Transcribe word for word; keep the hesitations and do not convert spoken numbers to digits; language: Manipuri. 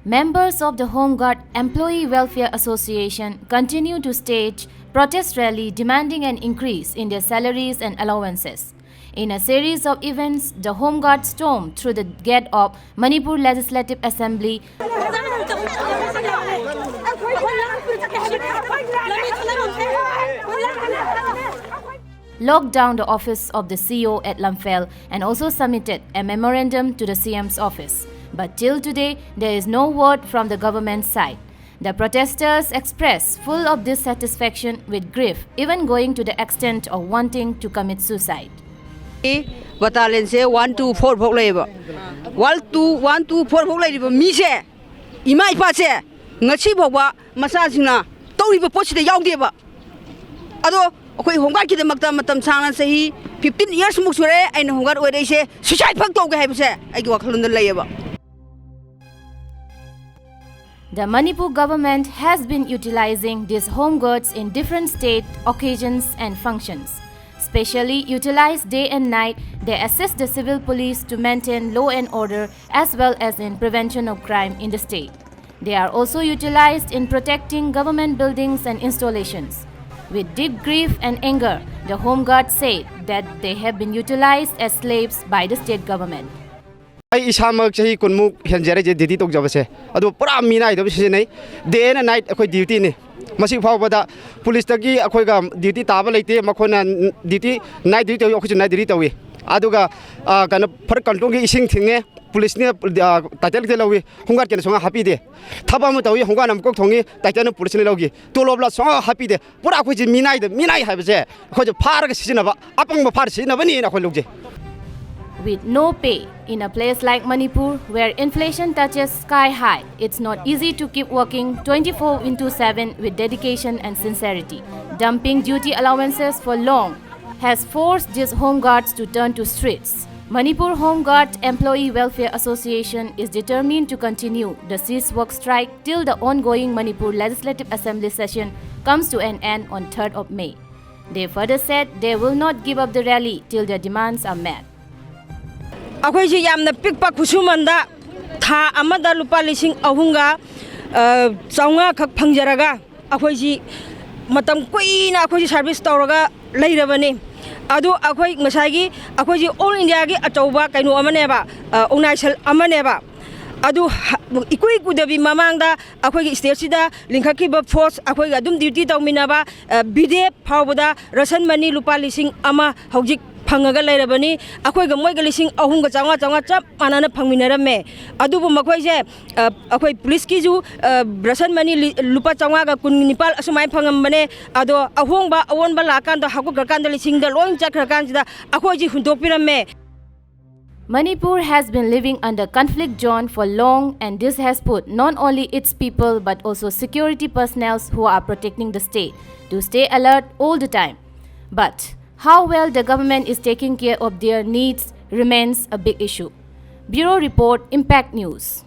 Members of the Home Guard Employee Welfare Association continue to stage protest rally demanding an increase in their salaries and allowances. In a series of events, the Home Guard stormed through the gate of Manipur Legislative Assembly, locked down the office of the C E O at Lamphel, and also submitted a memorandum to the C M's office. But till today, there is no word from the government side. The protesters express full of dissatisfaction with grief, even going to the extent of wanting to commit suicide. ꯕꯇꯥꯂꯤꯌꯟꯁꯦ ꯋꯥꯟ ꯇꯨ ꯐꯣꯔ ꯐꯥꯎ ꯂꯩꯌꯦꯕ꯫ One two one two four ꯐꯥꯎ ꯂꯩꯔꯤꯕ ꯃꯤꯁꯦ, ꯏꯃꯥ ꯏꯄꯥꯁꯦ ꯉꯁꯤ ꯐꯥꯎꯕ ꯃꯆꯥꯁꯤꯡꯅ ꯇꯧꯔꯤꯕ ꯄꯣꯠꯁꯤꯗ ꯌꯥꯎꯗꯦꯕ꯫ ꯑꯗꯣ ꯑꯩꯈꯣꯏ ꯍꯣꯝꯒꯥꯔꯗꯀꯤꯗꯃꯛꯇ ꯃꯇꯝ ꯁꯥꯡꯅ, ꯆꯍꯤ ꯐꯤꯐꯇꯤꯟ ꯏꯌꯔꯁꯃꯨꯛ ꯁꯨꯔꯦ ꯑꯩꯅ ꯍꯣꯝꯒꯥꯔꯗ ꯑꯣꯏꯔꯛꯏꯁꯦ, ꯁꯨꯏꯁꯥꯏꯗ ꯐꯛ ꯇꯧꯒꯦ ꯍꯥꯏꯕꯁꯦ ꯑꯩꯒꯤ ꯋꯥꯈꯜꯂꯣꯟꯗ ꯂꯩꯌꯦꯕ꯫ The Manipur government has been utilizing these home guards in different state occasions and functions. Specially utilized day and night, they assist the civil police to maintain law and order as well as in prevention of crime in the state. They are also utilized in protecting government buildings and installations. With deep grief and anger, the Home Guard said that they have been utilized as slaves by the state government. ꯑꯩ ꯏꯁꯥꯃꯛ ꯆꯍꯤ ꯀꯨꯟꯃꯨꯛ ꯍꯦꯟꯖꯔꯦ ꯗ꯭ꯌꯨꯇꯤ ꯇꯧꯖꯕꯁꯦ꯫ ꯑꯗꯣ ꯄꯨꯔꯥ ꯃꯤ ꯅꯥꯏꯗꯕ ꯁꯤꯖꯤꯟꯅꯩ꯫ ꯗꯦ ꯑꯦꯟ ꯅꯥꯏꯠ ꯑꯩꯈꯣꯏ ꯗ꯭ꯌꯨꯇꯤꯅꯤ꯫ ꯃꯁꯤ ꯐꯥꯎꯕꯗ ꯄꯨꯂꯤꯁꯇꯒꯤ ꯑꯩꯈꯣꯏꯒ ꯗ꯭ꯌꯨꯇꯤ ꯇꯥꯕ ꯂꯩꯇꯦ꯫ ꯃꯈꯣꯏꯅ ꯗ꯭ꯌꯨꯇꯤ ꯅꯥꯏꯠ ꯗ꯭ꯌꯨꯇꯤ ꯇꯧꯏ, ꯑꯩꯈꯣꯏꯁꯨ ꯅꯥꯏꯠ ꯗ꯭ꯌꯨꯇꯤ ꯇꯧꯏ꯫ ꯑꯗꯨꯒ ꯀꯩꯅꯣ, ꯐꯔꯛ ꯀꯟꯇ꯭ꯔꯣꯜꯒꯤ ꯏꯁꯤꯡ ꯊꯤꯡꯉꯦ, ꯄꯨꯂꯤꯁꯅ ꯇꯥꯏꯇꯜꯗ ꯂꯧꯏ, ꯍꯣꯝꯒꯥꯔꯗꯀꯤꯅ ꯁꯨꯡꯍꯥꯞ ꯍꯥꯞꯄꯤꯗꯦ꯫ ꯊꯕꯛ ꯑꯃ ꯇꯧꯏ, ꯍꯣꯝꯒꯥꯔꯗꯅ ꯑꯃꯨꯛ ꯀꯣꯛ ꯊꯣꯡꯉꯤ, ꯇꯥꯏꯇꯜꯅ ꯄꯨꯂꯤꯁꯅ ꯂꯧꯈꯤ꯫ ꯇꯣꯂꯣꯞꯂ ꯁꯨꯡꯍꯥꯞ ꯍꯥꯞꯄꯤꯗꯦ꯫ ꯄꯨꯔꯥ ꯑꯩꯈꯣꯏꯁꯦ ꯃꯤꯅꯥꯏꯗ ꯃꯤꯅꯥꯏ ꯍꯥꯏꯕꯁꯦ ꯑꯩꯈꯣꯏꯁꯦ ꯐꯥꯔꯒ ꯁꯤꯖꯤꯟꯅꯕ, ꯑꯄꯪꯕ ꯐꯥꯔ ꯁꯤꯖꯤꯟꯅꯕꯅꯤꯅ ꯑꯩꯈꯣꯏ ꯂꯧꯖꯩ꯫ With no pay, in a place like Manipur, where inflation touches sky high, it's not easy to keep working twenty-four into seven with dedication and sincerity. Dumping duty allowances for long has forced these home guards to turn to streets. Manipur Home Guard Employee Welfare Association is determined to continue the cease work strike till the ongoing Manipur Legislative Assembly session comes to an end on third of May. They further said they will not give up the rally till their demands are met. ꯑꯩꯈꯣꯏꯁꯤ ꯌꯥꯝꯅ ꯄꯤꯛꯄ ꯈꯨꯠꯁꯨꯃꯟꯗ ꯊꯥ ꯑꯃꯗ ꯂꯨꯄꯥ ꯂꯤꯁꯤꯡ ꯑꯍꯨꯝꯒ ꯆꯥꯝꯃꯉꯥ ꯈꯛ ꯐꯪꯖꯔꯒ ꯑꯩꯈꯣꯏꯁꯤ ꯃꯇꯝ ꯀꯨꯏꯅ ꯑꯩꯈꯣꯏꯁꯤ ꯁꯥꯔꯚꯤꯁ ꯇꯧꯔꯒ ꯂꯩꯔꯕꯅꯤ꯫ ꯑꯗꯨ ꯑꯩꯈꯣꯏ ꯉꯁꯥꯏꯒꯤ ꯑꯩꯈꯣꯏꯁꯤ ꯑꯣꯜ ꯏꯟꯗꯤꯌꯥꯒꯤ ꯑꯆꯧꯕ ꯀꯩꯅꯣ ꯑꯃꯅꯦꯕ, ꯑꯣꯔꯒꯅꯥꯏꯖꯦꯁꯟ ꯑꯃꯅꯦꯕ꯫ ꯑꯗꯨ ꯏꯀꯨꯏ ꯀꯨꯏꯗꯕꯤ ꯃꯃꯥꯡꯗ ꯑꯩꯈꯣꯏꯒꯤ ꯁ꯭ꯇꯦꯠꯁꯤꯗ ꯂꯤꯡꯈꯠꯈꯤꯕ ꯐꯣꯔꯁ, ꯑꯩꯈꯣꯏꯒ ꯑꯗꯨꯝ ꯗ꯭ꯌꯨꯇꯤ ꯇꯧꯃꯤꯟꯅꯕ ꯕꯤ ꯗꯤ ꯑꯦꯐ ꯐꯥꯎꯕꯗ ꯔꯁꯟ ꯃꯅꯤ ꯂꯨꯄꯥ ꯂꯤꯁꯤꯡ ꯑꯃ ꯍꯧꯖꯤꯛ ꯐꯪꯉꯒ ꯂꯩꯔꯕꯅꯤ꯫ ꯑꯩꯈꯣꯏꯒ ꯃꯣꯏꯒ ꯂꯤꯁꯤꯡ ꯑꯍꯨꯝꯒ ꯆꯥꯝꯃꯉꯥ ꯆꯥꯝꯃꯉꯥ ꯆꯞ ꯃꯥꯟꯅꯅ ꯐꯪꯃꯤꯟꯅꯔꯝꯃꯦ꯫ ꯑꯗꯨꯕꯨ ꯃꯈꯣꯏꯁꯦ ꯑꯩꯈꯣꯏ ꯄꯨꯂꯤꯁꯀꯤꯁꯨ ꯔꯁꯟ ꯃꯅꯤ ꯂꯨꯄꯥ ꯆꯥꯝꯃꯉꯥꯒ ꯀꯨꯟ ꯅꯤꯄꯥꯜ ꯑꯁꯨꯃꯥꯏꯅ ꯐꯪꯉꯝꯕꯅꯦ꯫ ꯑꯗꯣ ꯑꯍꯣꯡꯕ ꯑꯑꯣꯟꯕ ꯂꯥꯛꯀꯥꯟꯗ, ꯍꯧꯒꯠꯈ꯭ꯔꯀꯥꯟꯗ ꯂꯤꯁꯤꯡꯗ ꯂꯣꯏ ꯆꯠꯈ꯭ꯔꯀꯥꯟꯁꯤꯗ ꯑꯩꯈꯣꯏꯁꯤ ꯍꯨꯟꯗꯣꯛꯄꯤꯔꯝꯃꯦ꯫ Manipur has been living under conflict zone for long, and this has put not only its people but also security personnel who are protecting the state to stay alert all the time. But how well the government is taking care of their needs remains a big issue. Bureau Report, Impact News.